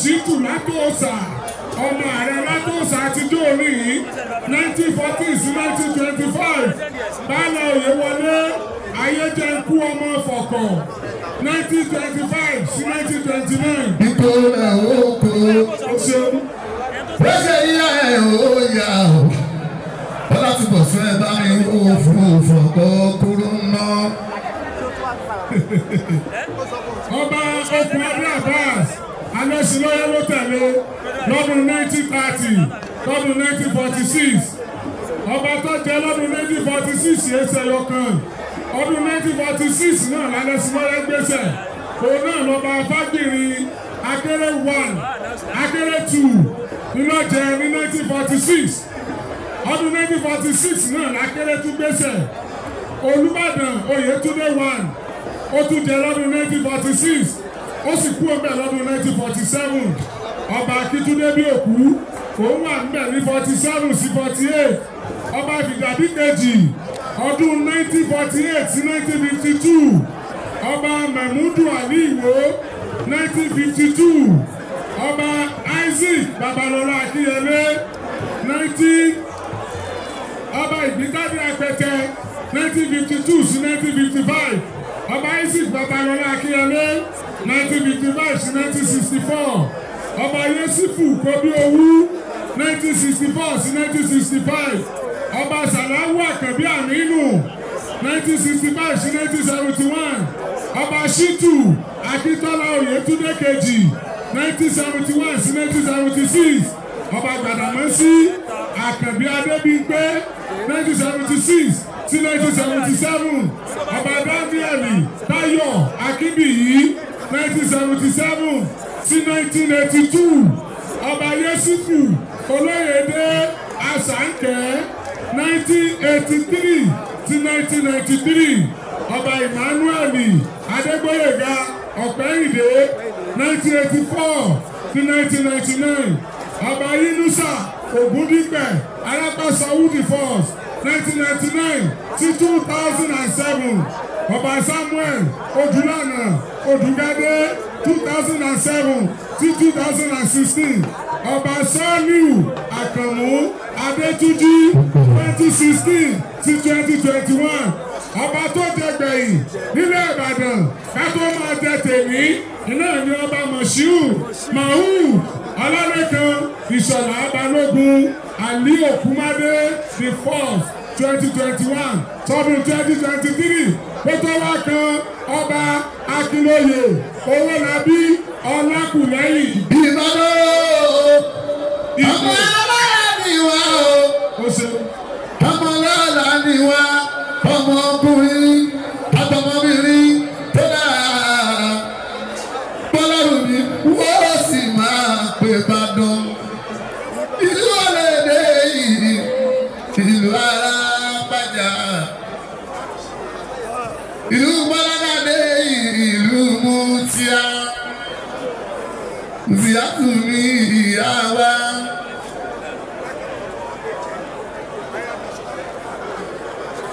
Ṣítù Látòsà, ọmọ ààrẹ Látòsà àtijọ́ orí yìí, 1914 sí 1925. Baálẹ̀ Oyèwọlé Ayéjẹkú ọmọ Fọ̀kọ̀, 1925 sí 1929. Ìkórè oko. Ó ṣeun. Bẹ́sẹ̀ yíyá ẹ̀ ó yà ó. Bọ́lá ti bọ̀ fún ẹ bá mi ó fún òfòkó kúrú ná. Ọba Okùn Adé Abbas Alẹ́sìnlọ́yẹ́ ló tẹ̀lé lọ́dún 1930 lọ́dún 1946. Ọba tó jẹ lọ́dún 1946 ẹsẹ̀ yọkan. Ọdún 1946 náà lálẹ́sìnlọ́yẹ́ gbèsè. Òun náà lọ́ba Fágbìnrin Akéré 1, Akéré 2 ńlọ́jẹ ní 1946. Ọdún 1946 náà l'Akéré tún gbèsè. Olúbàdàn Oyètúndé 1 ó tún jẹ lọ́dún 1946, ó sì kú ọbẹ̀ lọ́dún 1947. Ọba Akíntúndé bí òkú, òun wà níbẹ̀ ní 47 sí 48. Ọba Fìjàbí kejì ọdún 1948 sí 1952. Ọba Mahmudu Ali Ìwó 1952. Ọba Isaac Babalọlá Akínyẹlé 19. Ọba Ìgbìntàdé Apẹtẹ 1952 sí 1955. Ọba Isaac Babalọlá Akínyẹlé 1955 sí 1964. Ọba Yẹsífù Kóbíowú 1964 sí 1965. Ọba Sàláwù Àkànbí Àmínú 1965 sí 1971. Ọba Ṣítù Akíntọ́lá Oyètúndé kejì 1971 sí 1976. Ọba Gbàdàmọ́sí Àkànbí Adébímpé 1976 sí 1977. Ọba Dáníẹ̀lì Táyọ̀ Akínbíyì 1977 sí 1982. Ọba Yẹ́sífù Olóyèdé Àṣàǹkẹ́ 1983 sí 1993. Ọba Emmanuel Adégbóyèga Ọ̀pẹ́yìndé 1984 sí 1999. Ọba Yunusa Ògúndípẹ̀ Alápàsáwù the first 1999 sí 2007. Ọba Samuel Odúlànà Odùgádé 2007 sí 2016. Ọba Sàlíù Àkànmú Adétúnjì 2016 sí 2021. Ọba tó jẹ gbẹ̀yìn nílẹ̀ Ìbàdàn ká tó máa jẹ tèmi iná ní ọba Moshiu Mahud Ọlálẹ́kan Ìṣọ̀lá Balógun Ali Òkúmádé the fourth 2021 tọdún 2023 kó tó wá kan ọba Akínlóye Owólabí Ọlákùlẹ́yìn. Ìbàdàn ọmọ alára ni wá o. Ó ṣeun. Ọmọ alára ni wá, ọmọkùnrin àtọmọbìnrin tó dáa. Bọ́lárù mi wọ́n sì máa pè Ìbàdàn. Ìlú ọ̀lẹ́dẹ̀ yìí, ìlú Alábàjá. Ìlú Bọ́ládé ìlú Mutia. Ziyatu mi ìyá wa.